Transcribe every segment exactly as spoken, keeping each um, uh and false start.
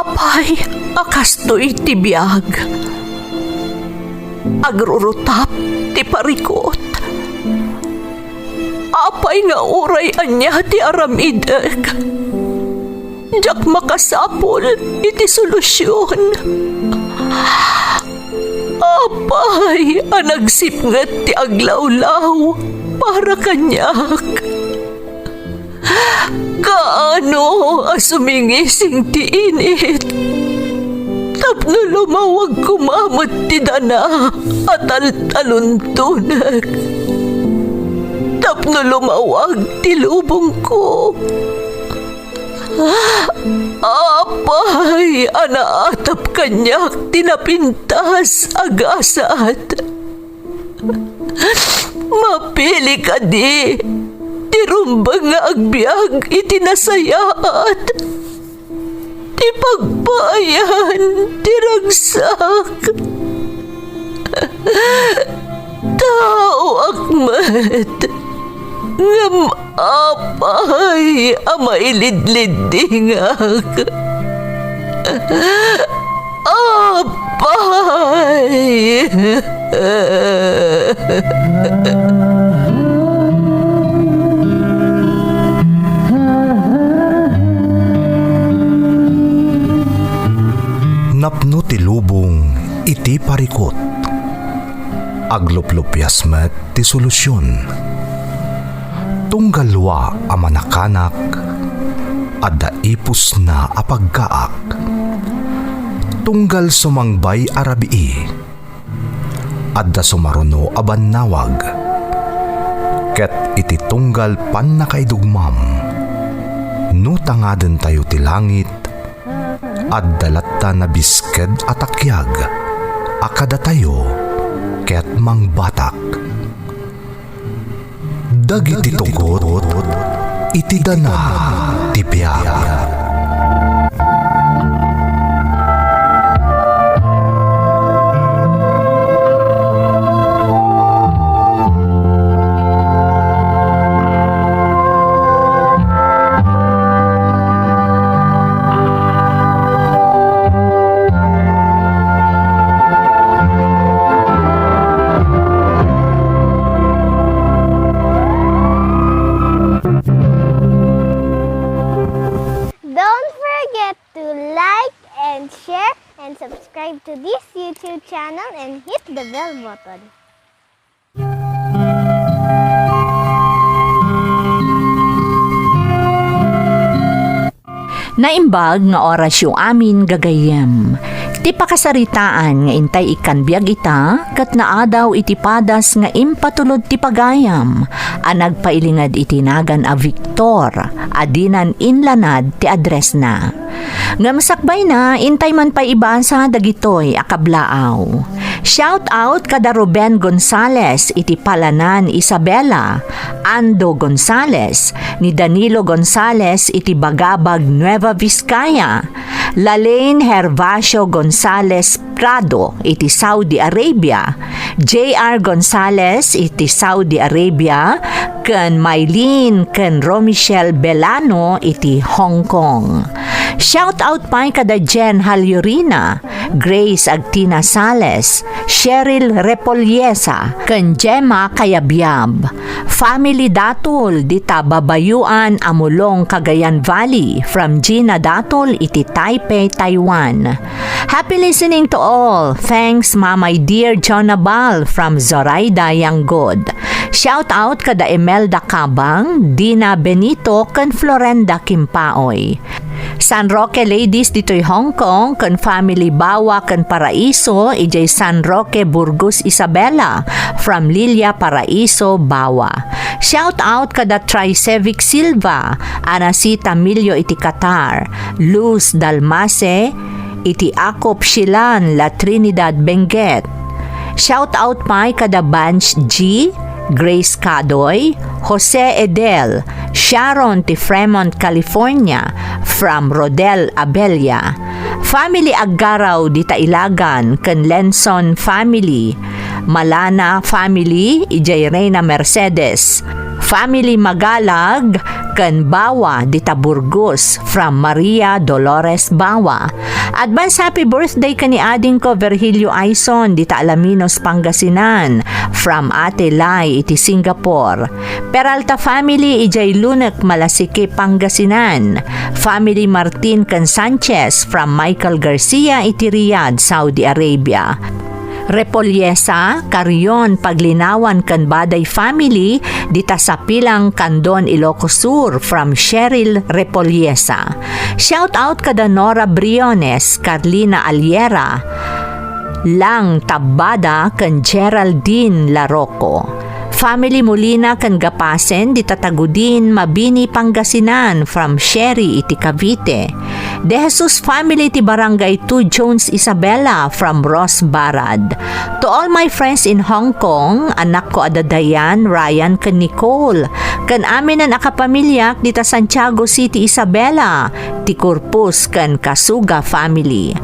Apay a kastoy ti biag? Agrurutap ti parikut. Apay nga uray ania ti aramidek, diak makasapul iti solusion. Apay a nagsipnget ti aglawlaw para kaniak? Kaano a sumingising ti init tapno lumawag koma met ti dana a taltaluntonek, tapno lumawag ti lubongko? Apay a naatap kaniak ti napintas a gasat? Mapili kadi ti rumbeng nga agbiag iti nasayaat, ti pagpaayan ti ragsak? Taoak met, ngem apay a mailidliddingak? Apay! Napno ti lubong iti parikut. Agluplupias met ti solusion. Tunggal lua a manakanak, adda ipusna a paggaak. Tunggal sumangbay a rabii, adda sumaruno a bannawag. Ket iti tunggal pannakaidugmam, no tangadentayo ti langit, adda latta nabisked a takiag a kadatayo ket mangbatak. Dagiti tugot iti dana ti biag. Don't forget to like and share and subscribe to this YouTube channel and hit the bell button. Naimbag nga orasyo amin, gagayyem. Ti pakasaritaan nga intay ikkan biag ita ket naadaw iti padas nga impatulod ti pagayam a nagpailinged iti nagan a Victor a dinan inlanad ti addressna. Ngem sakbayna, intay man pay ibasa dagitoy a kablaaw. Shout out kada Ruben Gonzales iti Palanan, Isabela, Ando Gonzales, ni Danilo Gonzales iti Bagabag, Nueva Vizcaya, Lalaine Hervacio Gonzales Prado iti Saudi Arabia, J R Gonzales iti Saudi Arabia, ken Mylene ken Romichelle Belano iti Hong Kong. Shout out pay kada Jen Halyurina, Grace Agtina Sales, Cheryl Repoliesa, ken Gemma Kayabyab. Family Datul dita Babayuan, Amulong, Cagayan Valley, from Gina Datul iti Taipei, Taiwan. Happy listening to all. Thanks, Mamay dear Jonah Bal from Zoraida, Yanggod. Shout out kada Imelda Cabang, Dina Benito, ken Florenda Kimpaoy. San Roque Ladies ditoy Hong Kong, ken family Bawa ken Paraiso, idiay San Roque, Burgos, Isabela, from Lilia Paraiso, Bawa. Shout out kada Tricevic Silva, Anasita Milio iti Qatar, Luz Dalmase, iti Acop, Silan, La Trinidad, Benguet. Shout out pay kada Banch G, Grace Kadoy, Jose Edel, Sharon ti Fremont, California, from Rodel Abella. Family Aggaraw dita Ilagan ken Lenson family. Malana family, idiay Reina Mercedes. Family Magalag ken Bawa dita Burgos from Maria Dolores Bawa. Advance happy birthday ken ni adingko Virgilio Aison dita Alaminos, Pangasinan from Ate Lai iti Singapore. Peralta family idiay Lunek, Malasiqui, Pangasinan. Family Martin ken Sanchez from Michael Garcia iti Riyadh, Saudi Arabia. Repollesa, Carrion, Paglinawan ken Baday family dita Sapilang, Candon, Ilocos Sur from Cheryl Repollesa. Shout out kada Nora Briones, Carlina Aliera, Lang Tabbada ken Geraldine Larocco. Family Molina ken Gapasen dita Tagudin, Mabini, Pangasinan from Sherry iti Cavite. De Jesus family ti Barangay two Jones Isabela from Ross Barad. To all my friends in Hong Kong, anakko a da Diane, Ryan ken Nicole, ken aminen a kapamiliak dita Santiago City, Isabela, ti Corpus ken Kasuga family.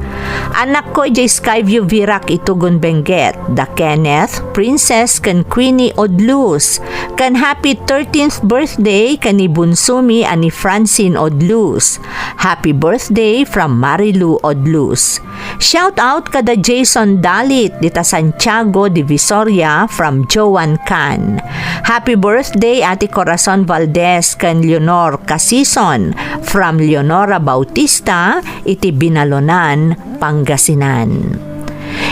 Anakko idiay Skyview Virac, Itugon, Benguet, da Kenneth, Princess ken Queenie Odlus, ken happy thirteenth birthday ken ni Bunsumi a ni Francine Odlus. Happy birthday from Marilu Odlus. Shout out kada Jason Dalit dita Santiago de Visoria from Joan Can. Happy birthday Ate Corazon Valdez ken Leonor Casison from Leonora Bautista iti Binalonan, Pangasinan.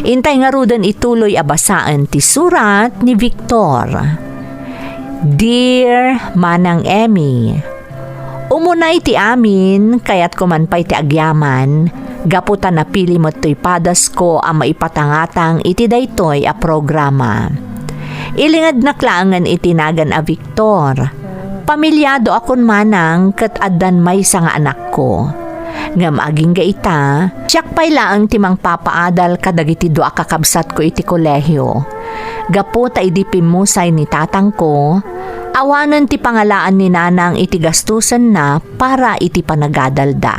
Intay ngaruden ituloy a basaen ti surat ni Victor. Dear Manang Emmy, umunay ti amin, kayatko man pay ti agyaman, gapu ta napili met toy padasko a maipatangatang iti daytoy a programa. Ilingednak laengen iti nagan a Victor. Pamilyado akon manang ket addan maysa nga anakko. Ngem agingga ita, siak pay laeng ti mangpapaadal kadagiti dua a kakabsatko iti kolehio. Gapu ta idi pimmusay ni tatangko, awanen ti pangalaan ni nanang iti gastusenna para iti panagadalda.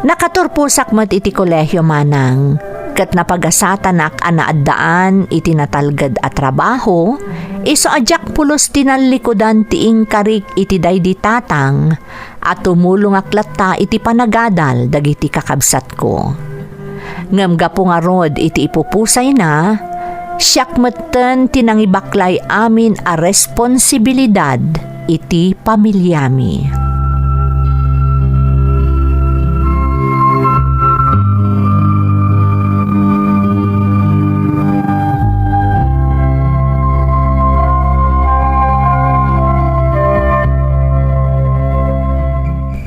Nakaturposak met iti kolehio manang, ket napagasatanak a naaddaan iti natalged a trabaho, isu a diak pulos ti nallikudan ti inkarik iti daydi tatang a tumulongak latta iti panagadal dagiti kakabsatko. Ngem gapu ngarud iti ipupusayna, siak metten ti nangibaklay amin a responsibilidad iti pamilyami.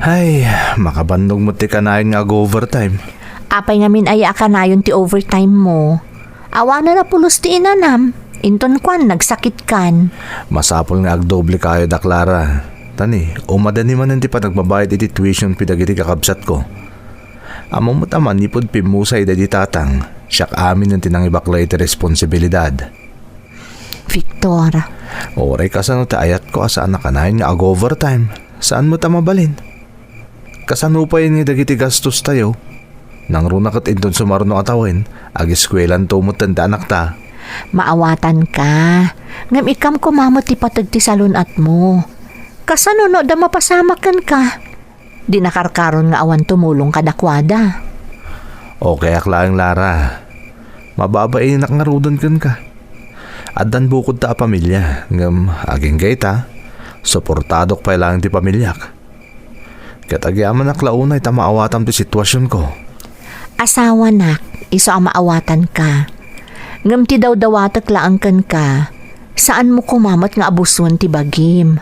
Ay, makabannog met ti kanayon nga ag-overtime. Apay ngamin aya a kanayon ti overtime mo? Awanen a pulos ti inanam. Inton kuan, nagsakitkan. Masapul nga agdoble kayo da Clara. Tani, umadani manen ti panagbabayad iti tuition fee dagiti kakabsatko. Ammom met a manipud pimmusay daydi tatang, siak amin ti nangibaklay iti responsibilidad. Victor. Uray kasano ti ayatko a saan a kanayon nga ag-overtime. Saan met a mabalin? Kasano pay ni dagiti gastostayo? Nangruna ket inton sumarno a tawen, agiskuelanto metten ti anakta. Maawatanka. Ngem ikkam koma met ti pateg ti salun-atmo. Kasano no adda mapasamak kenka? Di nakarkaron nga awan tumulong kadakuada. Okayak laeng, Lara. Mababainak ngaruden kenka. Addan bukodta a pamilia, ngem agingga ita, suportadok pay laeng ti pamiliak. Ket agyamanak la unay ta maawatam ti situasionko. Asawanak, isu a maawatanka. Ngem ti dawdawatek laeng kenka, saanmo koma met nga abusuen ti bagim.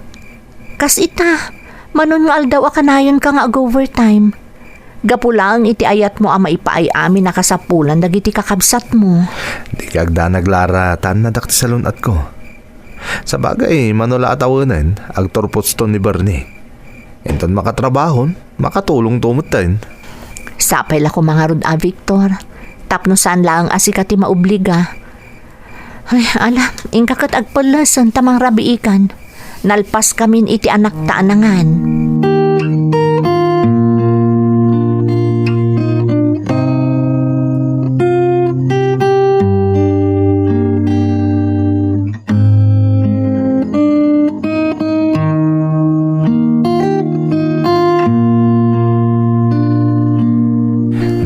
Kas ita, manon nga aldaw a kanayonka nga ag-overtime. Gapu laeng iti ayatmo a maipaay amin a kasapulan dagiti kakabsatmo. Dika agdanag, Lara, ta annadak ti salun-atko. Sabagay, mano la a tawenen, agturpotsto ni Bernie. Inton makatrabahon, makatulongto metten. Sapay la koma ngarud a, Victor, tapno saan laeng a sika ti maobliga. Ay, ala, inka ket agpellesen ta mangrabiikan. Nalpaskamin iti anakta a nangan.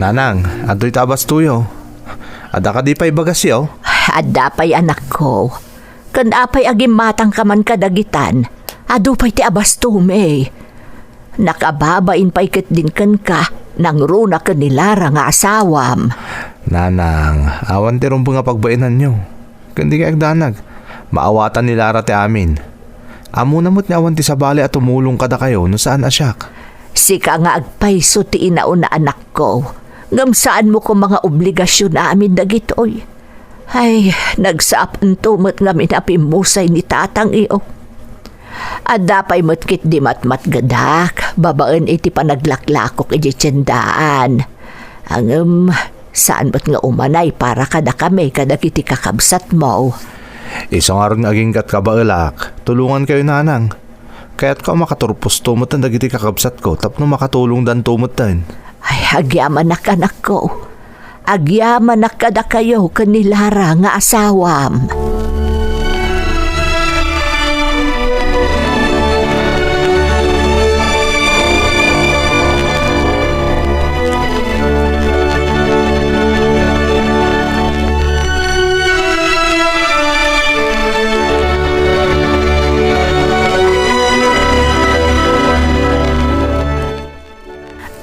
Nanang, adtoy ta abastoyo. Adda kadi pay bagasyo? Adda pay, anakko. Ken apay agimmatangka man kadagitan? Adu pay ti abastomi. Nakababain pay ketdin kenka, nangruna ken ni Lara nga asawam. Nanang, awan ti rumbeng a pagbainanyo. Ken dikay agdanag. Maawatan ni Lara ti amin. Ammona met nga awan ti sabali a tumulong kadakayo no saan a siak. Sika nga agpayso ti inauna, anakko. Ngem saanmo koma nga obligasion amin dagitoy. Ay, nagsaapanto met ngamin a pimmusay ni tatangyo. Adda pay met ketdi matmatgedak babaen iti panaglaklakok idiay tiendaan. Ngem, saan met nga umanay para kadakami kadagiti kakabsatmo. Isu ngarud nga aginggatka, baelak, tulongankayo, nanang. Kayatko a makaturposto metten dagiti kakabsatko tapno makatulongdanto metten. Ay, agyamanak, anakko. Agyamanak kadakayo ken ni Lara nga asawam.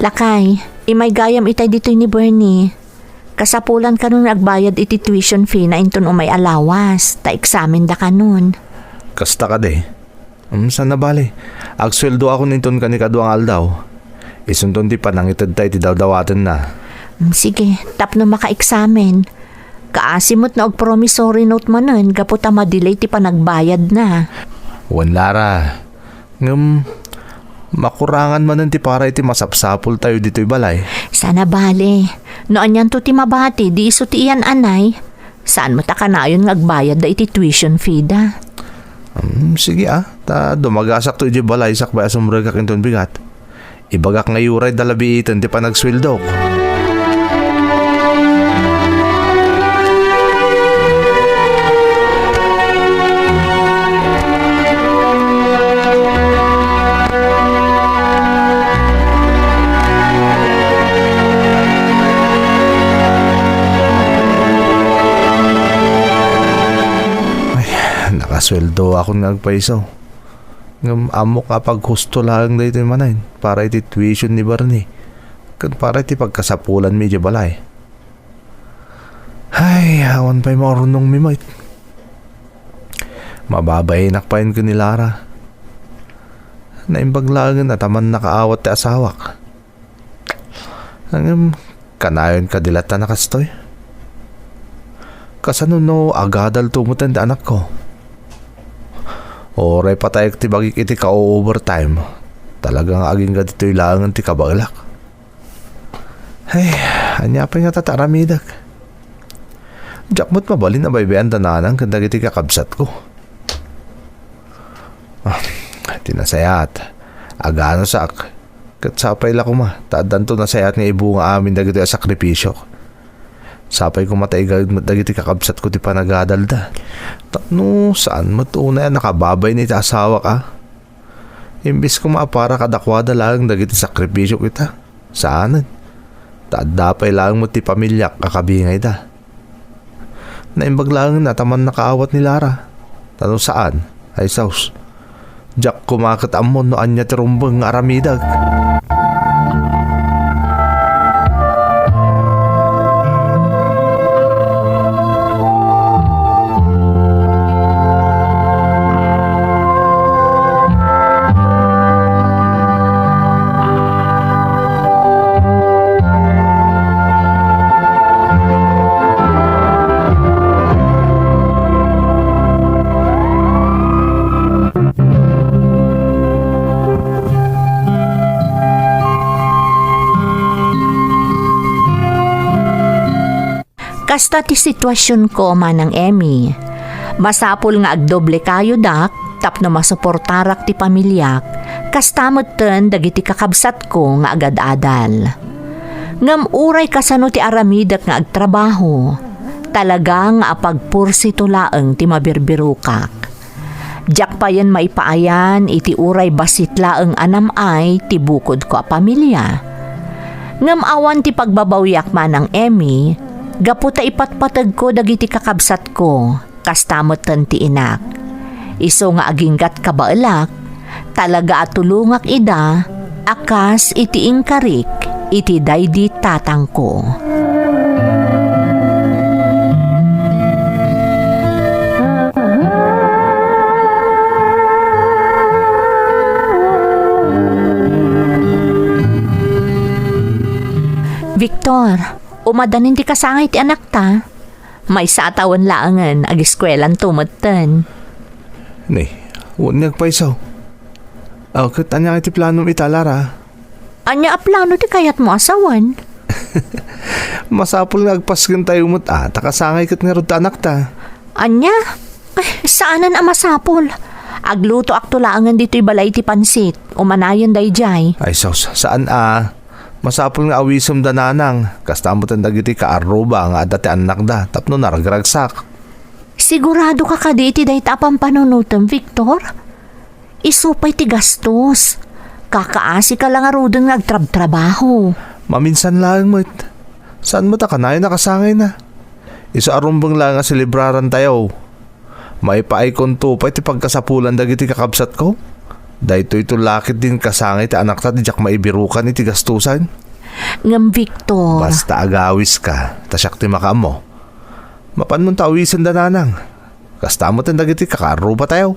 Lakay, imay gayam itay ditoy ni Bernie. Kasapulan kanon nga agbayad iti tuition fee na inton umay a lawas, ta eksamen da kanon. Kasta kadi? Mm, saan a bale. Agsueldoakon inton kanikadua nga aldaw. Isunton ti panangitedta iti dawdawatenna. Mm, sige, tapno makaeksamen. Kaasi met no ag-promissory note manen gapu ta madelay ti panagbayadna. Wen, Lara. Ngem, makurangan manen ti para iti masapsapultayo ditoy balay. Saan a bale. No anianto ti mabati, di isu ti iyan-anay. Saan met a kanayon nga agbayadda iti tuition fee da. Hmm, sige a, ta dumagasakto idiay balay sakbay a sumrekak inton bigat. Ibagak nga uray da labiiten ti panagsueldok. Ay, nakasueldoakon nga agpayso. Ngem ammok a paghusto laeng daytoy manen para iti tuition ni Bernie ken para iti pagkasapulanmi idiay balay. Ay, awan pay maurnongmi met. Mababainak payen ken ni Lara. Naimbag laengen a ta mannakaawat ti asawak. Ngem, kanayon kadi latta a kastoy? Kasano no agadalto metten ti anakko? Uray patayek ti bagik iti ka-overtime. Talaga nga agingga ditoy laengen ti kabaelak. Ay, ania pay ngata ti aramidek? Diak met mabalin a baybay-an da nanang ken dagiti kakabsatko. Ah, ti nasayaat, aganusak. Ket sapay la koma, ta addanto nasayaat nga ibunga amin dagitoy a sakripisiok. Sapay koma ta igaed met dagiti kakabsatko ti panagadalda. Tapno saan met unay a nakababain iti asawak a. Imbes koma a para kadakuada laeng dagiti sakripisiok ita. Saanen. Ta adda pay laeng met ti pamiliak a kabingayda. Naimbag laengen a ta mannakaawat ni Lara. Ta no saan, ay sus. Diak koma ket ammo no ania ti rumbeng nga aramidek. Kasta ti situasionko, Manang Emmy. Masapul nga agdoble kayo dak tapno masuportarak ti pamiliak, kasta metten dagiti kakabsatko nga agad-adal. Ngem uray kasano ti aramidek nga agtrabaho, talaga nga apagpursito laeng ti mabirbirokak. Diak payen maipaayan iti uray bassit laeng a nam-ay ti bukodko a pamilia. Ngem awan ti pagbabawiak, Manang Emmy, gapu ta ipatpategko dagiti kakabsatko, kasta metten ti inak. Isu nga aginggat kabaelak, talaga a tulongak ida a kas iti inkarik iti daydi tatangko. Victor, umadanin ti kasangay ti anakta. Maysa a tawen laengen, ageskuelanto metten. Ni, wen nga agpayso. Aw, ket ania nga ti planom ita, Lara? Ania a plano ti kayatmo a sawen? Masapul nga agpaskentayo met a, ta kasangay ket ngarud ta anakta. Ania? Ay, saanen a masapul. Aglutoakto laengen ditoy balay ti pansit. Umanayen daydiay. Ay, sus, saan a. Masapul nga awisem da nanang. Kasta metten dagiti kaarruba nga adda ti annakda tapno naragragsak. Siguradoka kadi iti dayta a pampanunotem, Victor? Isu pay ti gastos. Kakaasika la ngaruden nga agtrabtrabaho. Maminsan laeng met. Saan met a kanayon a kasangayna? Isu a rumbeng laeng a selebrarantayo. Maipaaykonto pay ti pagkasapulan dagiti kakabsatko. Daytoyto la ketdin kasangay ti anakta ti diak maibirukan iti gastusan. Ngem Victor. Basta agawiska, ta siak ti makaammo. Mapanmonto awisenda nanang. Kasta metten dagiti kakaarrubatayo.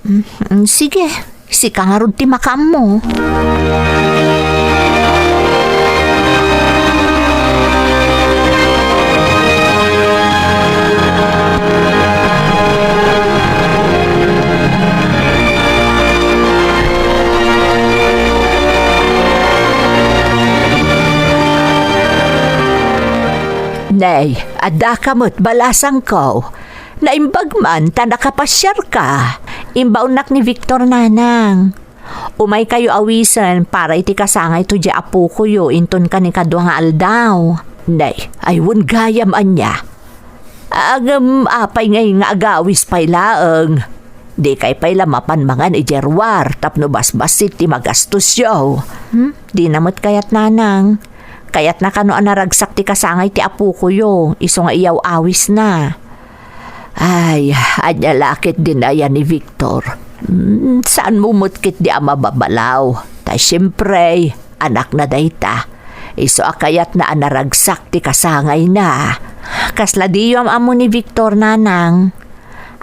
Mm, mm, sige, sika ngarud ti makaammo. Nay, addaka met balasangko. Naimbag man ta nakapasiarka. Imbaonnak ni Victor, nanang. Umaykayo awisen para iti kasangayto diay apokoyo inton kanikadua nga aldaw. Nay, ay wen gayam ania. Ngem apay ngay nga agawis pay laeng? Dikay pay la mapan mangan idiay ruar tapno basbassit ti magastosyo. Hmm? Dina met kayat, nanang. Kayatna kano a naragsak ti kasangay ti apokoyo, isu nga iyaw-awisna. Ay, ania la ketdin aya ni Victor? Mm, saanmo met ketdi a mababalaw. Ta siempre, anakna dayta. Isu a kayatna a naragsak ti kasangayna. Kasla diyo am-ammo ni Victor, nanang.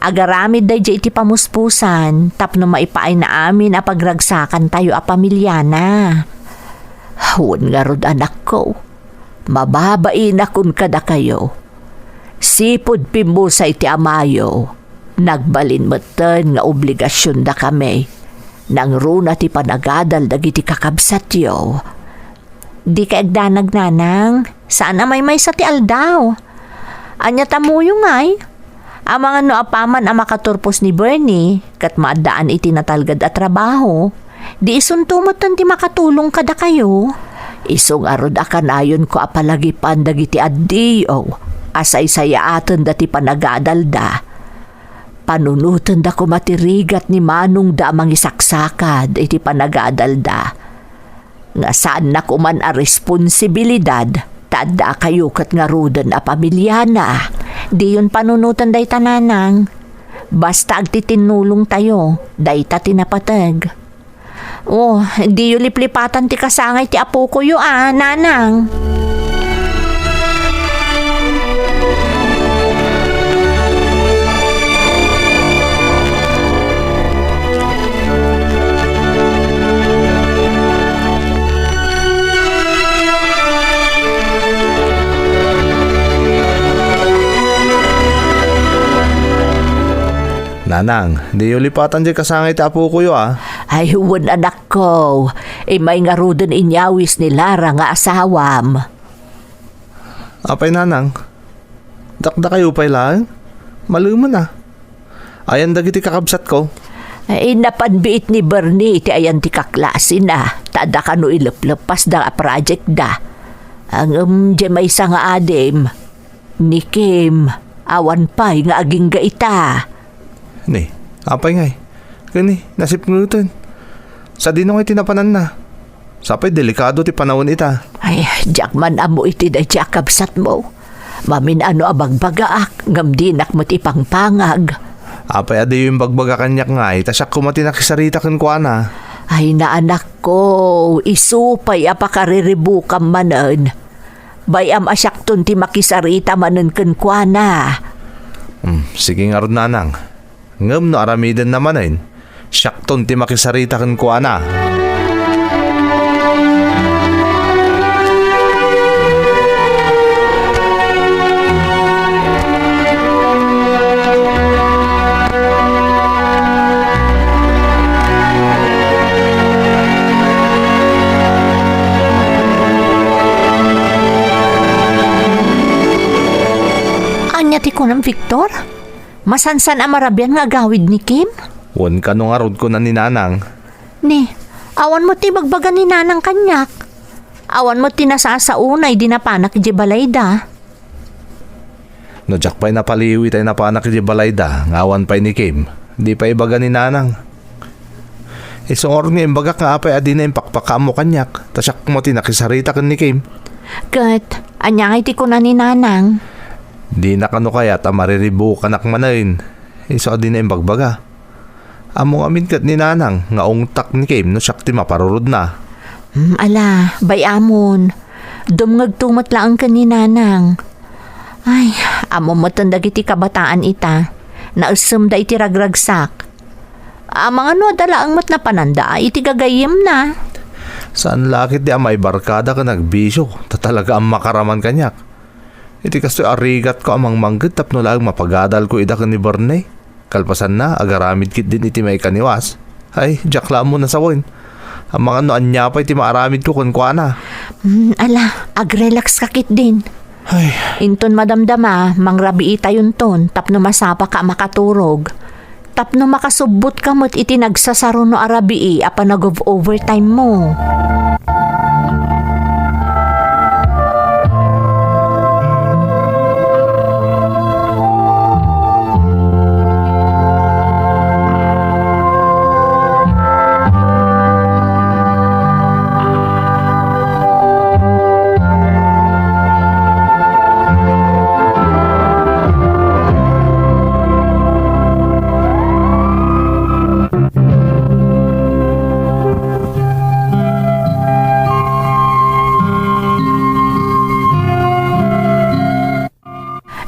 Agaramid daydiay iti pamuspusan tapno maipaayna amin a pagragsakantayo a pamiliana. Wen ngarud, anakko, mababainak kadakayo. Sipud pimmusay ti amayo, nagbalin metten nga obligasyondakami. Nangruna ti panagadal dagiti kakabsatyo. Dikay agdanag, nanang. Saan a maymaysa ti aldaw. Ania ta muyo ngay? Amangan no apaman a makaturpos ni Bernie, ket maaddaan iti natalged a trabaho, di isunto metten ti makatulong kadakayo. Isu ngarud a kanayonko a palagipan dagiti addiyo a saysayaaten dati panagadalda. Panunotenda koma ti rigat ni manongda a mangisaksakad iti panagadalda. Nga saanna koman a responsibilidad ta addakayo ket ngaruden a pamiliana. Diyon panunoten dayta, nanang. Basta agtitinnulongtayo, dayta ti napateg. Oh, diyo liplipatan ti kasangay ti apokoyo a, nanang. Nanang, diyo lipatan diay kasangay ti apokoyo a. Ay, wen, anakko. Immay ngaruden inyawis ni Lara nga asawam. Apay, nanang? Dakdakayo pay laeng? Malemen a. Ayan dagiti kakabsatko? Ay, napan biit ni Bernie iti ayan ti kaklasina, ta adda kano ileplepasda a projectda. Ngem diay maysa nga adim, ni Kim, awan pay nga agingga ita. Ni, apay ngay? Ken ni, nasipngeten. Sadino ngay ti napananna? Sapay delikado ti panawen ita. Ay, diak man ammo iti daydi a kabsatmo. Mamin-ano a bagbagaak, ngem dinak met ipangpangag. Apay a diyo imbagbaga kaniak ngay, ta siak koma ti nakisarita kenkuana. Ay, naanakko, isu pay a pakariribukam manen. Bay-am a siakton ti makisarita manen kenkuana. Hmm, sige ngarud, nanang. Ngem no aramidenna manen, siakton ti makisarita kenkuana. Ania ti kunam, Victor? Masansan a marabian nga agawid ni Kim? Wen, kano ngarud, kuna ni Nanang. Ni, awan met ti ibagbaga ni Nanang kaniak. Awan met ti nasasaona idi napanak idiay balayda. No diak pay napaliw itay napanak idiay balayda nga awan pay ni Kim, di pay ibaga ni Nanang. Isu ngarud nga imbagak nga apay a dina impakpakaammo kaniak, ta siak koma ti nakisarita ken ni Kim. Ket ania ngay ti kuna ni Nanang? Dina kano kayat a mariribukanak manen, isu a dina imbagbaga. Ammo ngamin ket ni Nanang nga ungtak ni Kim no siak ti maparurudna. Hmm, ala, bay-amon. Dumngegto met laeng ken ni Nanang. Ay, ammo metten dagiti kabataan ita. Naessemda iti ragragsak. Amangan no adda laeng met napananda iti gagayyemna. Saan la ketdi a maibarkada ken agbisio, ta talaga a makaraman kaniak. Iti kastoy a rigatko a mangmangged tapno laeng mapagadalko ida ken ni Bernie. Kalpasanna, agaramid ketdin iti maikaniwas. Ay, diak la ammo nasawen. Amangan no ania pay ti maaramidko kenkuana. Hmm, ala, agrelax ka ketdin. Ay. Inton madamdama, mangrabiitayonton tapno masapaka a makaturog. Tapno makasubbotka met iti nagsasaruno a rabii a panag-overtime mo.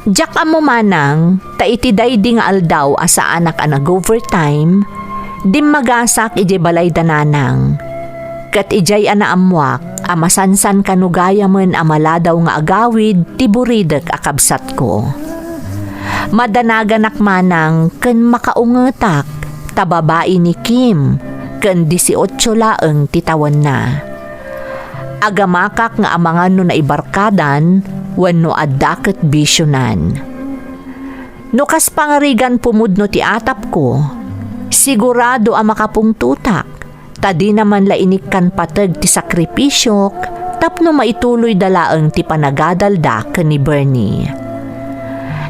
Diak ammo manang ta iti daydi nga aldaw a saanak a nag-overtime, dimmagasak idiay balay da nanang. Ket idiay a naammoak a masansan kano gayamen a maladaw nga agawid ti buridek a kabsatko. Madanaganak manang ken makaungetak ta babai ni Kim ken disiotso laeng ti tawenna. Agamakak nga amangan no naibarkadan wenno adda ket bisionan. No kas pangarigan pumudno ti atapko, sigurado a makapungtotak, ta dina man la inikkan pateg ti sakripisiok tapno maituloyda laeng ti panagadalda ken ni Bernie.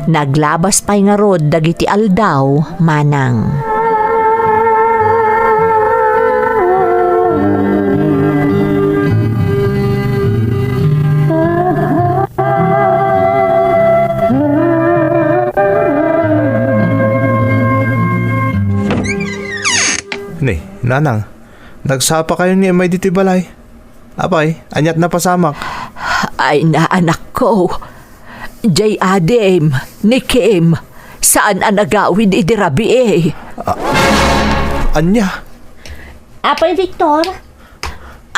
Naglabas pay ngarud dagiti aldaw manang. Ni, nanang, nagsapa kayo ni Amay ditoy balay? Apay, aniat napasamak? Ay, naanakko. Jay Adim, ni Kim, saan a nagawid idi rabii? Ah, ania? Apay Victor,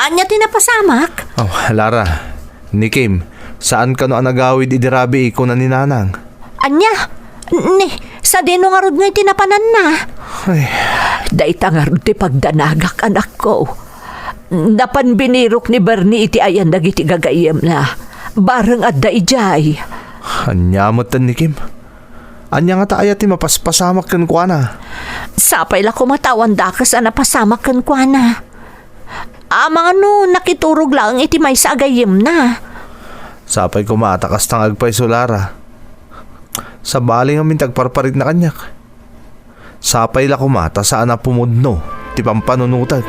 ania ti napasamak? Oh, Lara, ni Kim, saan kano a nagawid idi rabii, kuna ni Nanang. Ania? Ni, sadino ngarud nga iti napananna? Ay. Dayta ngarud ti pagdanagak, anakko. Napan binirok ni Bernie iti ayan dagiti gagayyemna. Bareng adda idiay. Ania metten ni Kim? Ania ngata aya ti mapaspasamak kenkuana? Sapay la koma ta awan dakes a napasamak kenkuana. Amangan no nakiturog laeng iti maysa a gayyemna. Sapay koma ta kasta nga agpayso, Lara. Sabali ngamin ti agparparikna kaniak. Sapay la koma ta saan a pumudno ti pampanunotek.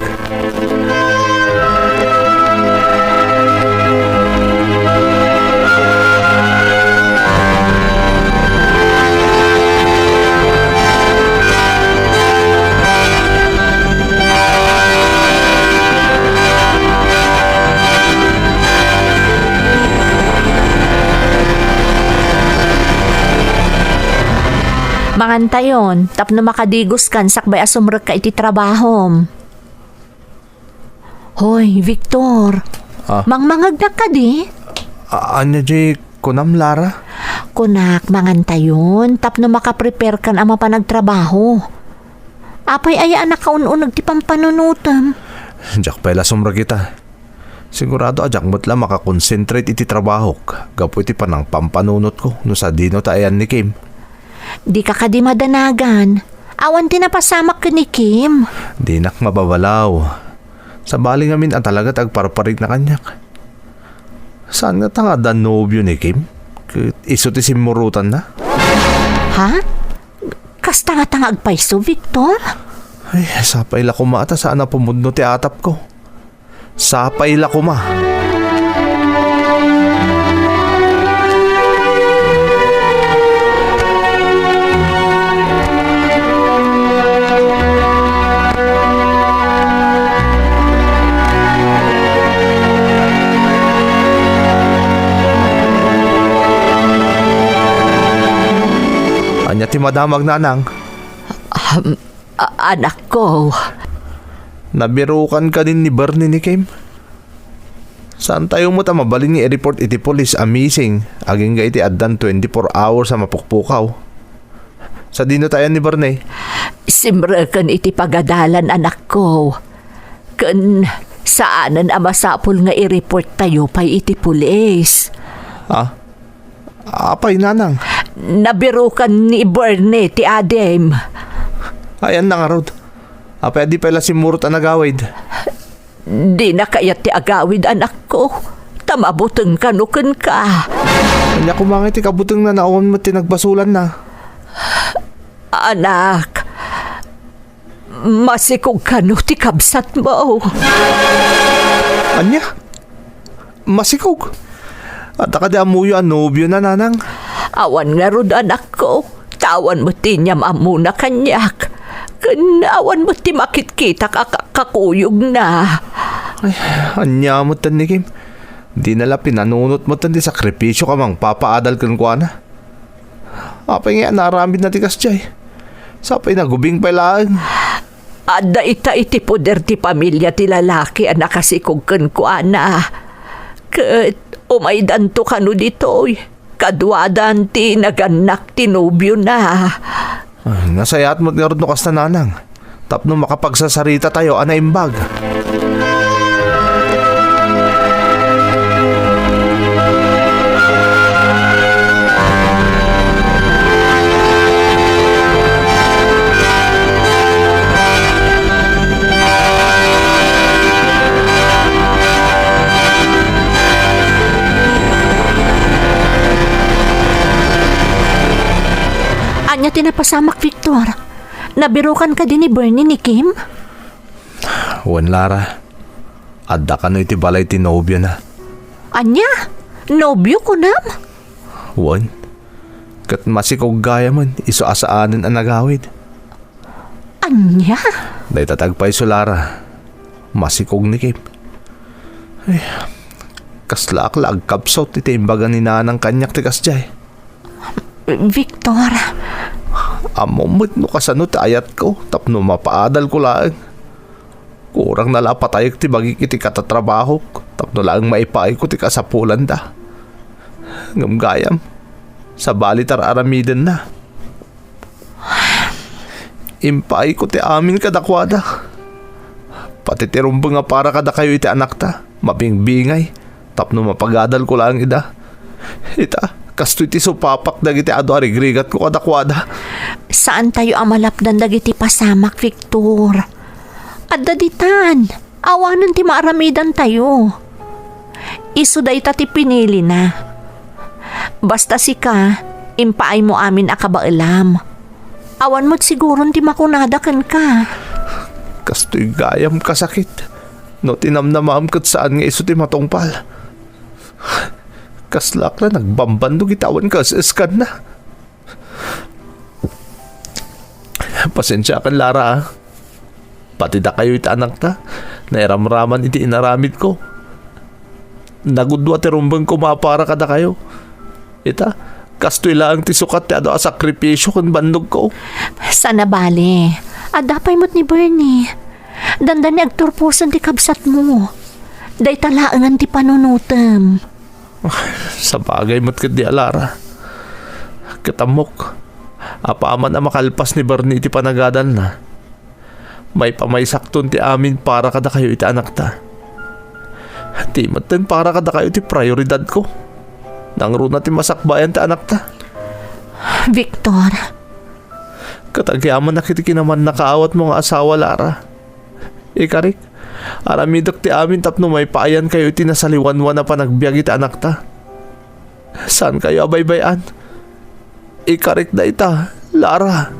Mangantayon, tapno makadigoskan sakbay a sumrekka iti trabahom. Hoy, Victor. Ah. Mangmangegnak kadi? A-, ania diay kunam, Lara? Kunak, mangantayon, tapno makapreparekan a mapan agtrabaho. Apay aya a nakaun-uneg ti pampanunotem? Diak pay la sumrek ita. Sigurado a diak met la makakonsentrate iti trabahok gapu iti panangpampanunotko no sadino ta ayan ni Kim. Dika kadi madanagan. Awan ti napasamak ken ni Kim. Dinak mababalaw. Sabali ngamin a talaga ti agparparigna kaniak. Saan ngata nga adda nobio ni Kim? Ket isu ti simmurotanna? Ha? Kasta ngata nga agpayso, Victor? Ay, sapay la koma ta saan a pumudno ti atapko. Sapay la koma. Ania ti madamag, nanang? Um, A-, anakko. Nabirukan kadin ni Bernie ni Kim? Saantayo met a mabalin nga i-report iti pulis a missing agingga iti addan twenty-four hours a mapukpukaw? Sadino ta ayan ni Bernie? Simreken iti pagadalan, anakko. Ken saanen a masapul nga i-report tayo pay iti pulis. Ah? Apay, nanang? Nabirukan ni Bernie ti adim. Ayanna ngarud? Apay a di pay la simmurot a nagawid? Dina kayat ti agawid, anakko. Ta mabuteng kano kenka. Ania koma ngay ti kabutengna no awan met ti nagbasolanna? Anak, masikog kano ti kabsatmo. Ania? Masikog? Adda kadi ammoyo a nobiona, nanang? Awan ngarud, anakko. Ta awan met ti inyam-ammona kaniak. Ken awan met ti makitkitak a ka-, kakuyogna. Ay, ania metten ni Kim? Dina la pinanunot metten ti sakripisio a mangpapaadal kenkuana. Apay ngay a naaramidna ti kasdiay? Sapay nagubing pay laeng. Adda ita iti poder ti pamilia ti lalaki a nakasikog kenkuana. Ket umaydanto kano ditoy. Kaduadan ti nagannak ti nobiona. Ah, nasayaat met ngarud no kasta, nanang. Tapno makapagsasaritatayo a naimbag. Ania ti napasamak, Victor? Nabirukan kadi ni Bernie ni Kim? Wen, Lara. Adda kano iti balay ti nobiona. Ania? Nobio, kunam? Wen. Ket masikog gayamen, isu a saanen a nagawid. Ania? Dayta ti agpayso, Lara. Masikog ni Kim. Ay, kaslaak la agkabsat iti imbaga ni nanang kaniak ti kasdiay. Victor. Ammom met no kasano ti ayatko tapno mapaadalko laeng. Kurang na la a patayek ti bagik iti katatrabahok tapno laeng maipaayko ti kasapulanda. Ngem gayam, sabali ti ar-aramidenna. Impaayko ti amin kadakuada. Pati ti rumbeng a para kadakayo iti anakta, mabingbingay, tapno mapagadalko laeng ida. Ita, kastoy ti supapak dagiti adu a rigrigatko kadakuada. Saantayo a malapdan dagiti pasamak, Victor. Adda ditan. Awanen ti maaramidantayo. Isu dayta ti pinilina. Basta sika, impaaymo amin a kabaelam. Awan met siguron ti makunada kenka. Kastoy gayam kasakit no ti namnamaem ket saan nga isu ti matungpal. Kaslaak la nagbambandog iti awan kaes-eskanna. Pasensiakan, Lara, a. Pati dakayo iti anakta, nairamraman iti inaramidko. Nagudua ti rumbengko mapara kadakayo. Ita, Kastoy laeng ti sukat ti adu a sakripisio ken bannogko. Saan a bale. Adda pay met ni Bernie. Dandani agturposen ti kabsatmo. Dayta laengen ti panunotem. Sabagay met ketdi a Lara. Ket ammok, apaman a makalpas ni Bernie iti panagadalna, maipamaysakton ti amin para kadakayo iti anakta. Ti metten para kadakayo ti prioridadko. Nangruna ti masakbayan ti anakta. Victor. Ket agyamanak iti kinamannakaawatmo nga asawa, Lara. Ikarik, aramidek ti amin tapno maipaayankayo iti nasaliwanwan a panagbiag iti anakta. Saankayo a baybay-an. Ikarik dayta, Lara.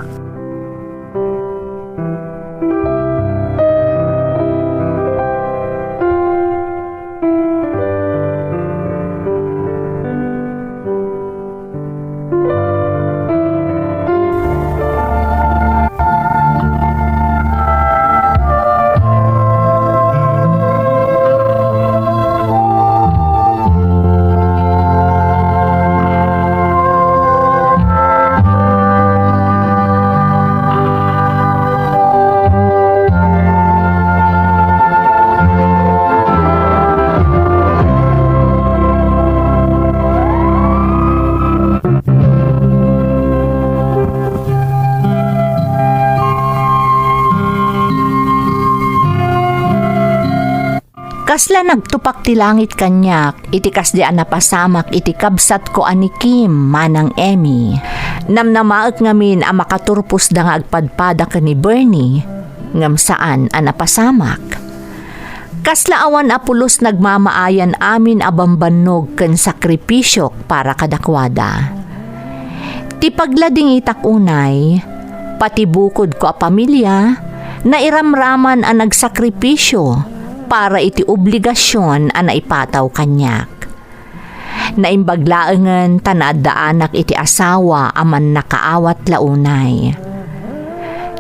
Kasla nagtupak ti langit kaniak iti kasdi a napasamak iti kabsatko a ni Kim manang Emmy. Namnamaek ngamin a makaturposda nga agpadpada ken ni Bernie, ngem saan a napasamak. Kasla awan a pulos nagmamaayan amin a bambannog ken sakripisiok para kadakuada. Ti pagladingitak unay, pati bukodko a pamilia, nairamraman a nagsakripisio para iti obligasion a naipataw kaniak. Naimbag laengen ta naaddaanak iti asawa a mannakaawat la unay.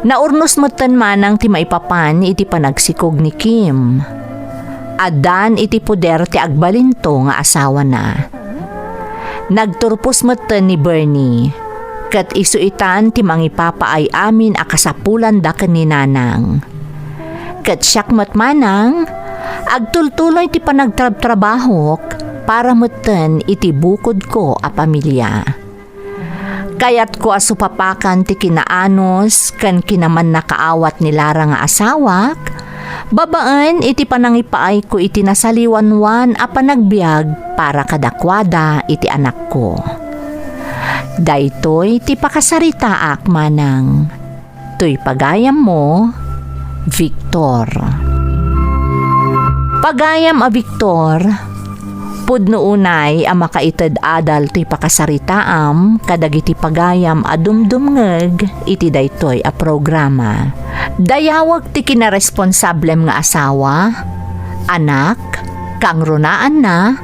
Naurnos metten manang ti maipapan iti panagsikog ni Kim. Addan iti poder ti agbalinto nga asawana. Nagturpos metten ni Bernie, ket isu itan ti mangipapaay amin a kasapulanda ken ni Nanang. Ket siak met manang, agtultuloy ti panagtrabtrabahok para metten iti bukodko a pamilia. Kayatko a supapakan ti kinaanus ken kinamannakaawat ni Lara nga asawak, babaen iti panangipaayko iti nasaliwanwan a panagbiag para kadakuada iti anakko. Daytoy ti pakasaritaak manang. Toy pagayammo, Victor. Pagayam a Victor, pudno unay a makaited adal toy pakasaritaam kadagiti pagayam a dumdumngeg iti daytoy a programa. Dayawek ti kinaresponsablem nga asawa, anak, kangrunaanna,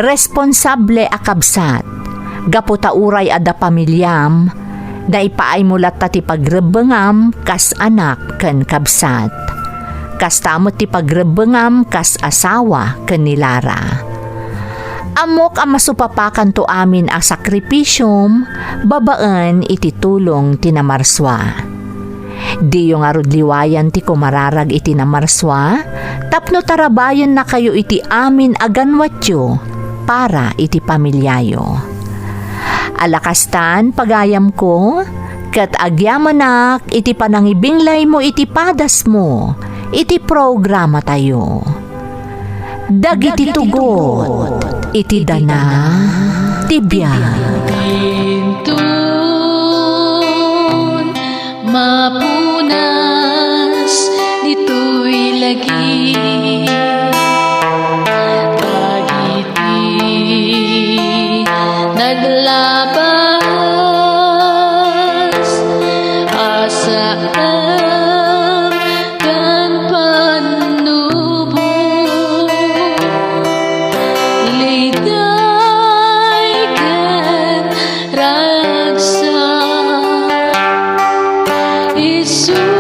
responsable a kabsat. Gapu ta uray adda pamiliam, naipaaymo latta ti pagrebbengam kas anak ken kabsat. Kasta met ti pagrebbengam kas asawa ken ni Lara. Ammok a masupapakanto amin a sakripisiom babaen iti tulong ti namarsua. Diyo ngarud liwayan ti kumararag iti namarsua tapno tarabayennakayo iti amin a ganwatyo para iti pamiliayo. Ala kastan, pagayamko, ket agyamanak iti panangibinglaymo iti padasmo iti programatayo. Dagiti tugot iti dana ti biag. Inton mapunas ditoy lagi, dagiti naglabas a saan ken pannubo. Liday ken ragsak, isu